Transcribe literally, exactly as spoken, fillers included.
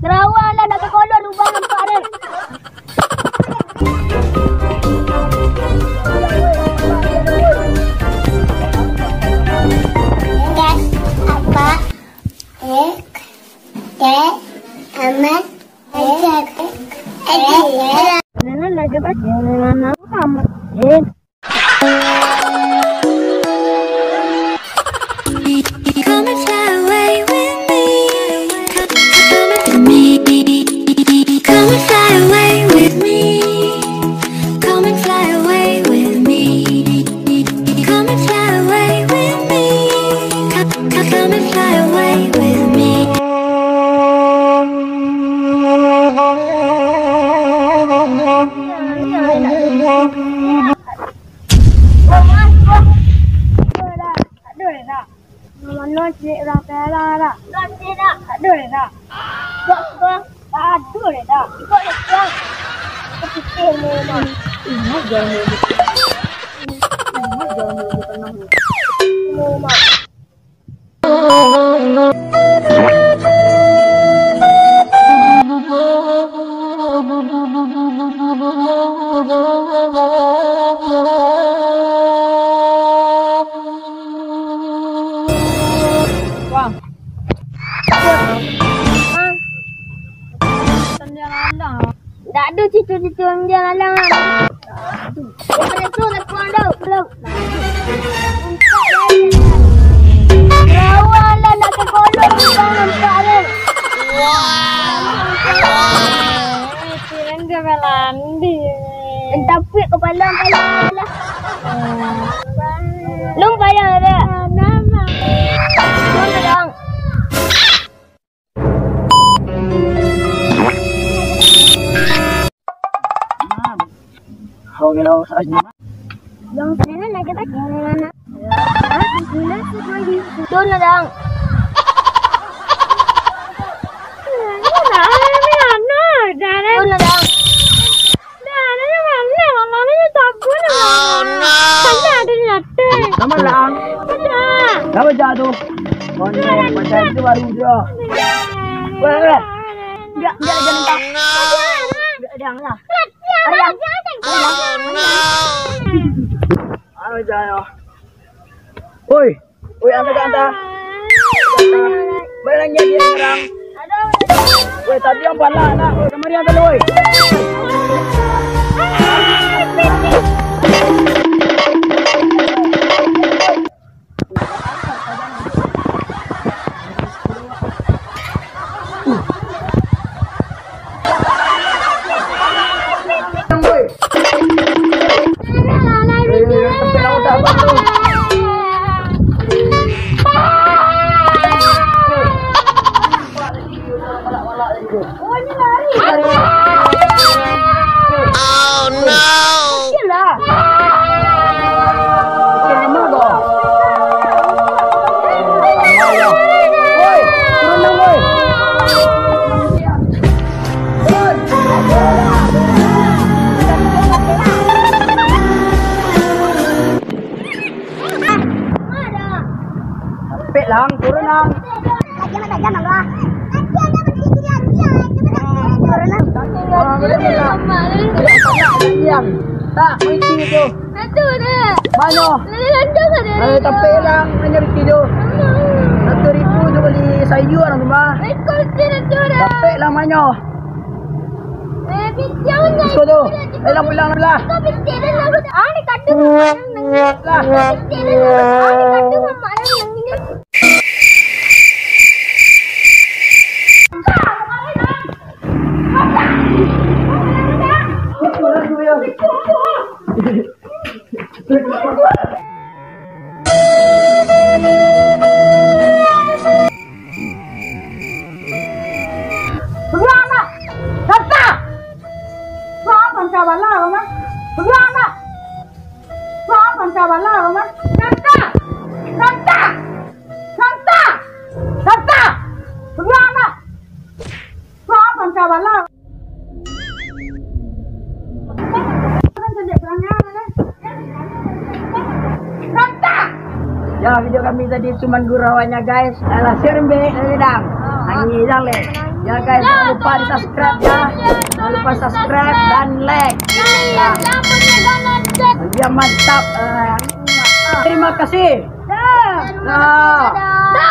Rawa lah nak ka kolor lubang nampak deh. Tek, apa? Tek, tek, amat, tek, tek. Mana lagi, Pak? Mana lama? Eh. Come and fly away with me. Come, come, come and me. Come and fly away with me. Come and fly away with me. Come and fly away with me. Come, come, come and fly away with me. Aduh, dah. Mano cik urang Perak, dah? Dah, cik, dah. Aduh, dah. Kok, kok. Aduh, dah. Kok, kok. Kepikir ni, dah. Ini jangan dulu. Ini jangan dulu, tenang dulu. Ini, dah. Bang. Ndak ado situ-situ yang dia lalang. Daripada tu, nak keluar dulu. Belum. Rawa lah nak ke kolong, bukan nampak deh. Wah. Eh, kira dia melandi. Entah pik kepala, kepala lah. Lu bayang deh. Nama? Lu bayang. Yang sana nak kita kemana? Itu nadang. Itu nadang. Dah, dah, dah, dah, dah, dah, dah, dah. Nama lang? Dah. Nama jah tu? Konyol, macam itu baru dia. Weh, weh. Enggak, enggak, jangan tak. Enggak, jangan lah. Ari, ari. Ari, ari. Oi. Woi, anta, anta. Barangnya dia sekarang. Woi, tadi yang pala nak. Woi, kemari anta lu, woi. Oh, no. Woi, turun dong, woi. Capek, Lang, turun, Lang. Turun, Lang. Tak, main sini tu. Satu dah. Mano? Lalu lantung ada. Eh, tapi lah, hanya reti tu. Satu ribu tu bali sayur lah, rumah. Ekor tu dah tu dah. Tapi lah, mano? Eh, pitiau nya. Siko tu. Eh, lampu lang lah. Kau pitiau dah lah. Ah, ni kadu mamak nang. Lah. Pitiau dah lah. Ah, ni kadu mamak nang ini. Sebelah anak! Santa! Santa bala, Roma! Sebelah anak! Santa bala, Roma! Santa! Santa! Santa! Santa! Sebelah anak! Santa bala! Ya, video kami tadi cuman gurau aja, guys. Alah, share, Mbak. Share, Dam. Nangis, Dam, leh. Ya guys, jangan lupa di subscribe ya. Jangan lupa subscribe dan like. Ya. Biar mantap. Eh, terima kasih. Dah. Dah.